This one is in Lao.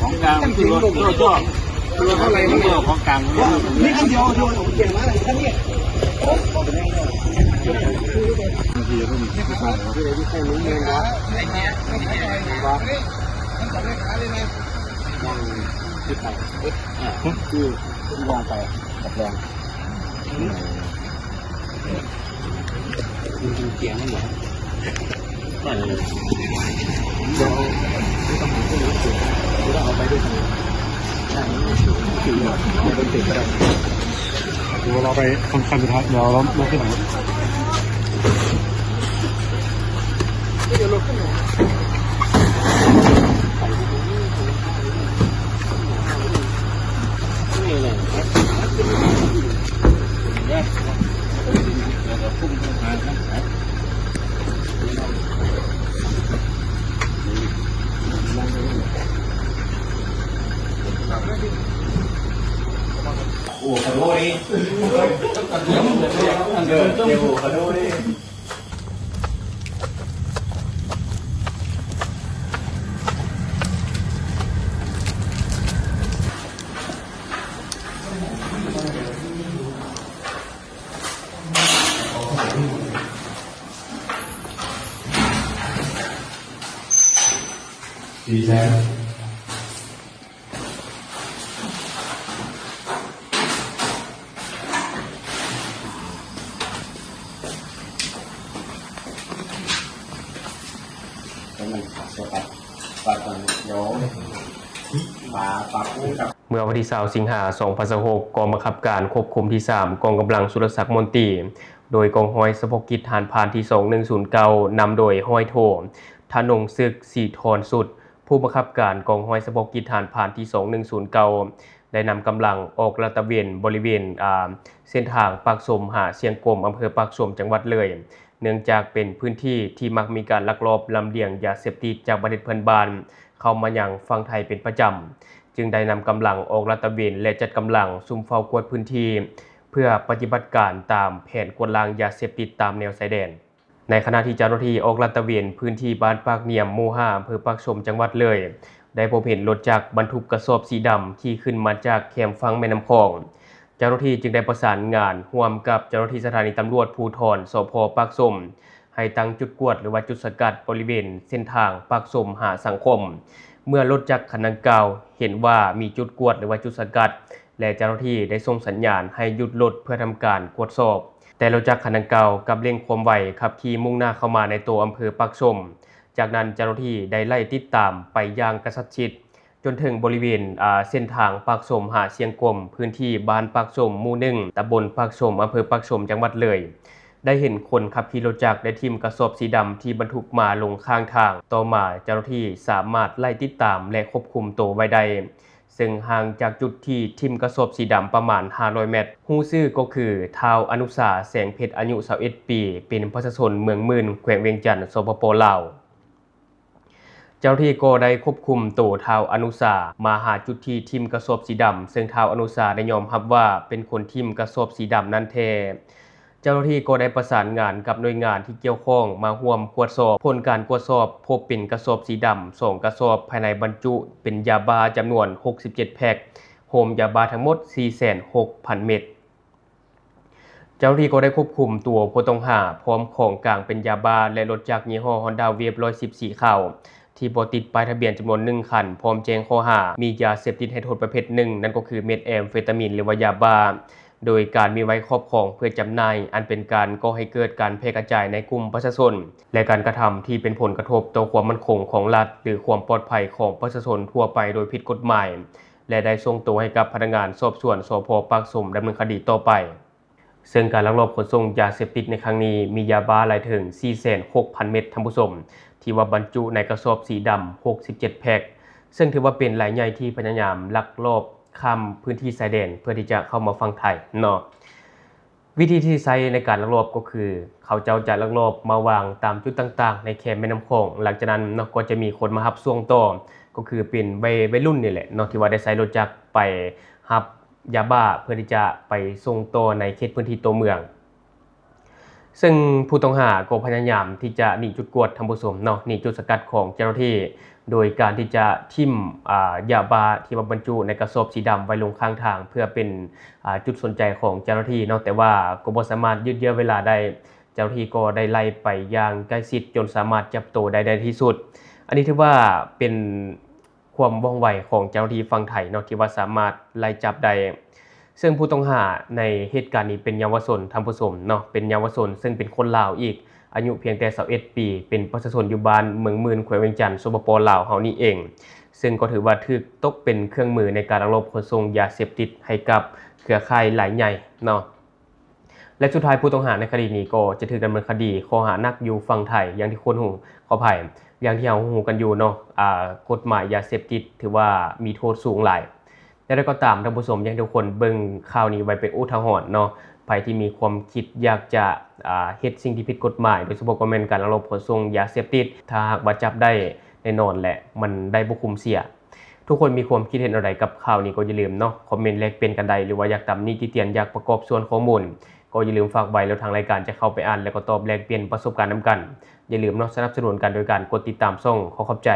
ຂອງກາງຄືລົດ ລົດ ລົດ ລົດຂອງກາງ ມີຄັນດຽວ ເດີນອອກໄປປ່ຽນມາ ຄັນນີ້ เดี๋ยวเราไปคันสุดท้าย เดี๋ยวเราลดขึ้นหน่อย ເມື່ອວັນທີຊາວ ສິງຫາ ສອງພັນຊາວຫົກ ກອງບັງຄັບການຄວບຄຸມທີສາມ ກອງກຳລັງສຸລະສັກມົນຕີ ໂດຍກອງຮ້ອຍສະເພາະກິດ ທະຫານພານທີສອງໜຶ່ງສູນເກົ້າ ນຳໂດຍຮ້ອຍໂທ ທະນົງເສິກ ສີທອນສຸດ ຜູ້ບັງຄັບການກອງຮ້ອຍສະເພາະກິດ ທະຫານພານທີສອງໜຶ່ງສູນເກົ້າ ໄດ້ນຳກຳລັງອອກລາດຕະເວນບໍລິເວນ ອ່າ ເສັ້ນທາງປາກຊົມຫາຊຽງກົມ ອຳເພີປາກຊົມ ຈັງຫວັດເລີຍ ເນື່ອງຈາກເປັນພື້ນທີ່ທີ່ມັກມີການລັກລອບລຳລຽງຢາເສບຕິດຈາກປະເທດເພື່ອນບ້ານ ເຂົ້າມາຍັງຝັ່ງໄທເປັນປະຈຳ, ຈຶ່ງໄດ້ນຳກຳລັງອອກລາດຕະເວນ ແລະ ຈັດກຳລັງຊຸມເຝົ້າກວດພື້ນທີ່ ເພື່ອປະຕິບັດການຕາມແຜນກວດລ້າງຢາເສບຕິດຕາມແນວຊາຍແດນ. ໃນຂະນະທີ່ເຈົ້າໜ້າທີ່ອອກລາດຕະເວນພື້ນທີ່ບ້ານປາກນຽມ ໝູ່ຫ້າ ອຳເພີປາກຊົມ ຈັງຫວັດເລີຍ ໄດ້ພົບເຫັນລົດຈັກບັນທຸກກະສອບສີດຳຂີ່ຂຶ້ນມາຈາກແຄມຝັ່ງແມ່ນ້ຳຂອງ. ເຈົ້າໜ້າທີ່ຈຶ່ງໄດ້ປະສານງານຮ່ວມກັບເຈົ້າໜ້າທີ່ສະຖານີຕຳຫຼວດພູທອນ ສພ ປາກຊົມ ໃຫ້ຕັ້ງຈຸດກວດ ຫຼືວ່າຈຸດສະກັດບໍລິເວນເສັ້ນທາງປາກຊົມຫາສັງຄົມ. ເມື່ອລົດຈັກຄັນດັ່ງກ່າວເຫັນວ່າມີຈຸດກວດ ຫຼືວ່າຈຸດສະກັດ ແລະ ເຈົ້າໜ້າທີ່ໄດ້ສົ່ງສັນຍານໃຫ້ຢຸດລົດເພື່ອທຳການກວດສອບ, ແຕ່ລົດຈັກຄັນດັ່ງກ່າວກັບເລັ່ງຄວາມໄວ ຂັບຂີ່ມຸ່ງໜ້າເຂົ້າມາໃນຕົວອຳເພີປາກຊົມ. ຈາກນັ້ນເຈົ້າໜ້າທີ່ໄດ້ໄລ່ຕິດຕາມໄປຢ່າງກະຊັ້ນຊິດ ຈົນເຖິງບໍລິເວນ ອາ ເສັ້ນທາງປາກຊົມຫາຊຽງກົມ ພື້ນທີ່ບ້ານປາກຊົມ ໝູ່ໜຶ່ງ ຕຳບົນປາກຊົມ ອຳເພີປາກຊົມ ຈັງຫວັດເລີຍ ໄດ້ເຫັນຄົນຂັບຂີ່ລົດຈັກໄດ້ຖິ້ມກະສອບສີດຳທີ່ບັນທຸກມາລົງຂ້າງທາງ. ຕໍ່ມາເຈົ້າໜ້າທີ່ສາມາດໄລ່ຕິດຕາມ ແລະ ຄວບຄຸມໂຕໄວ້ໄດ້ ເຊິ່ງຫ່າງຈາກຈຸດທີ່ຖິ້ມກະສອບສີດຳປະມານຫ້າຮ້ອຍແມັດ. ຮູ້ຊື່ກໍຄື ທ້າວ ອະນຸສາ ແສງເພັດ ອາຍຸຊາວເອັດປີ ເປັນປະຊາຊົນເມືອງໝື່ນ ແຂວງວຽງຈັນ ສປປ ລາວ. ເຈົ້າໜ້າທີ່ກໍໄດ້ຄວບຄຸມໂຕທ້າວອະນຸຊາ ມາຫາຈຸດທີ່ຖິ້ມກະສອບສີດຳ, ເຊິ່ງທ້າວອະນຸຊາໄດ້ຍອມຮັບວ່າເປັນຄົນຖິ້ມກະສອບສີດຳນັ້ນແທ້. ເຈົ້າໜ້າທີ່ກໍໄດ້ປະສານງານກັບໜ່ວຍງານທີ່ກ່ຽວຂ້ອງມາຮ່ວມກວດສອບ. ຜົນການກວດສອບພົບເປັນກະສອບສີດຳສອງກະສອບ, ພາຍໃນບັນຈຸເປັນຢາບ້າຈຳນວນຫົກສິບເຈັດແພັກ, ຮວມຢາບ້າທັງໝົດສີ່ແສນຫົກພັນເມັດ. ເຈົ້າໜ້າທີ່ກໍໄດ້ຄວບຄຸມຕົວຜູ້ຕ້ອງຫາ ພ້ອມຂອງກາງເປັນຢາບ້າ ແລະ ລົດຈັກຍີ່ຫໍ້ Honda Wave ຮ້ອຍສິບ ສີຂາວ ທີ່ບໍ່ຕິດປ້າຍທະບຽນຈຳນວນໜຶ່ງຄັນ, ພ້ອມແຈ້ງຂໍ້ຫາມີຢາເສບຕິດໃຫ້ໂທດປະເພດໜຶ່ງ, ນັ້ນກໍຄືເມັດແອມເຟຕາມິນ ຫຼືວ່າຢາບ້າ ໂດຍການມີໄວ້ຄອບຄອງເພື່ອຈຳໜ່າຍ, ອັນເປັນການກໍ່ໃຫ້ເກີດການແຜ່ກະຈາຍໃນກຸ່ມປະຊາຊົນ ແລະ ການກະທຳທີ່ເປັນຜົນກະທົບຕໍ່ຄວາມໝັ້ນຄົງຂອງລັດ ຫຼື ຄວາມປອດໄພຂອງປະຊາຊົນທົ່ວໄປໂດຍຜິດກົດໝາຍ ແລະ ໄດ້ສົ່ງໂຕໃຫ້ກັບພະນັກງານສອບສວນ ສພ ປາກຊົມ ດຳເນີນຄະດີຕໍ່ໄປ. ເຊິ່ງການລັກລອບຂົນສົ່ງຢາເສບຕິດໃນຄັ້ງນີ້ ມີຢາບ້າຫຼາຍເຖິງສີ່ແສນຫົກພັນເມັດ, ທ່ານຜູ້ຊົມ, ທີ່ວ່າບັນຈຸໃນກະສອບສີດຳຫົກສິບເຈັດແພັກ, ເຊິ່ງຖືວ່າເປັນລາຍໃຫຍ່ທີ່ພະຍາຍາມລັກລອບຂ້າມພື້ນທີ່ຊາຍແດນເພື່ອທີ່ຈະເຂົ້າມາຝັ່ງໄທເນາະ. ວິທີທີ່ໃຊ້ໃນການລັກລອບກໍຄື ເຂົາເຈົ້າຈະລັກລອບມາວາງຕາມຈຸດຕ່າງໆໃນແຄມແມ່ນ້ຳຂອງ, ຫຼັງຈາກນັ້ນເນາະ ກໍຈະມີຄົນມາຮັບສົ່ງຕໍ່ ກໍຄືເປັນໄວ ໄວລຸ້ນນີ້ແຫຼະເນາະ ທີ່ວ່າໄດ້ໃຊ້ລົດຈັກໄປຮັບຢາບ້າ ເພື່ອທີ່ຈະໄປສົ່ງຕໍ່ໃນເຂດພື້ນທີ່ຕົວເມືອງ. ເຊິ່ງຜູ້ຕ້ອງຫາກໍພະຍາຍາມທີ່ຈະໜີຈຸດກວດ, ທ່ານຜູ້ຊົມເນາະ, ໜີຈຸດສະກັດຂອງເຈົ້າໜ້າທີ່ ໂດຍການທີ່ຈະຖິ້ມ ອາ ຢາບ້າທີ່ວ່າບັນຈຸໃນກະສອບສີດຳໄວ້ລົງຂ້າງທາງ ເພື່ອເປັນ ອາ ຈຸດສົນໃຈຂອງເຈົ້າໜ້າທີ່ເນາະ, ແຕ່ວ່າກໍບໍ່ສາມາດຍືດເຍື້ອເວລາໄດ້. ເຈົ້າໜ້າທີ່ກໍໄດ້ໄລ່ໄປຢ່າງໃກ້ຊິດ ຈົນສາມາດຈັບໂຕໄດ້ໃນທີ່ສຸດ. ອັນນີ້ຖືວ່າເປັນຄວາມວ່ອງໄວຂອງເຈົ້າໜ້າທີ່ຝັ່ງໄທເນາະ ທີ່ວ່າສາມາດໄລ່ຈັບໄດ້. ເຊິ່ງຜູ້ຕ້ອງຫາໃນເຫດການນີ້ເປັນເຍົາວະຊົນ, ທ່ານຜູ້ຊົມເນາະ, ເປັນເຍົາວະຊົນ ເຊິ່ງເປັນຄົນລາວອີກ, ອາຍຸພຽງແຕ່ຊາວເອັດປີ, ເປັນປະຊາຊົນຢູ່ບ້ານເມືອງໝື່ນ ແຂວງວຽງຈັນ ສປປ ລາວເຮົານີ້ເອງ, ເຊິ່ງກໍຖືວ່າຖືກຕົກເປັນເຄື່ອງມືໃນການລັກລອບຂົນສົ່ງຢາເສບຕິດໃຫ້ກັບເຄືອຂ່າຍລາຍໃຫຍ່ເນາະ. ແລະ ສຸດທ້າຍຜູ້ຕ້ອງຫາໃນຄະດີນີ້ກໍຈະຖືກດຳເນີນຄະດີຂໍ້ຫາໜັກຢູ່ຝັ່ງໄທ ຢ່າງທີ່ຄົນຮູ້, ຂໍອະໄພ, ຢ່າງທີ່ເຮົາຮູ້ກັນຢູ່ເນາະ, ອາ, ກົດໝາຍຢາເສບຕິດຖືວ່າມີໂທດສູງຫຼາຍ. ຢ່າງໃດກໍຕາມ, ທ່ານຜູ້ຊົມ, ຢາກໃຫ້ທຸກຄົນເບິ່ງຂ່າວນີ້ໄວ້ເປັນອຸທາຫອນເນາະ. ໃຜທີ່ມີຄວາມຄິດຢາກຈະ, ອາ, ເຮັດສິ່ງທີ່ຜິດກົດໝາຍ, ໂດຍສະເພາະກໍແມ່ນການລັກລອບຂົນສົ່ງຢາເສບຕິດ, ຖ້າຫາກວ່າຈັບໄດ້, ແນ່ນອນແຫຼະ, ມັນໄດ້ບໍ່ຄຸ້ມເສຍ. ທຸກຄົນມີຄວາມຄິດເຫັນແນວໃດກັບຂ່າວນີ້ກໍຢ່າລືມເນາະ ຄອມເມັນແລກປ່ຽນກັນໄດ້ ຫຼືວ່າຢາກຕຳໜິຕິຕຽນ ຢາກປະກອບສ່ວນຂໍ້ມູນ ກໍຢ່າລືມຝາກໄວ້ ແລ້ວທາງລາຍການຈະເຂົ້າໄປອ່ານ ແລ້ວກໍຕອບແລກປ່ຽນປະສົບການນຳກັນ. ຢ່າລືມເນາະ ສະໜັບສະໜູນກັນໂດຍການກົດຕິດຕາມຊ່ອງ. ຂໍຂອບໃຈ.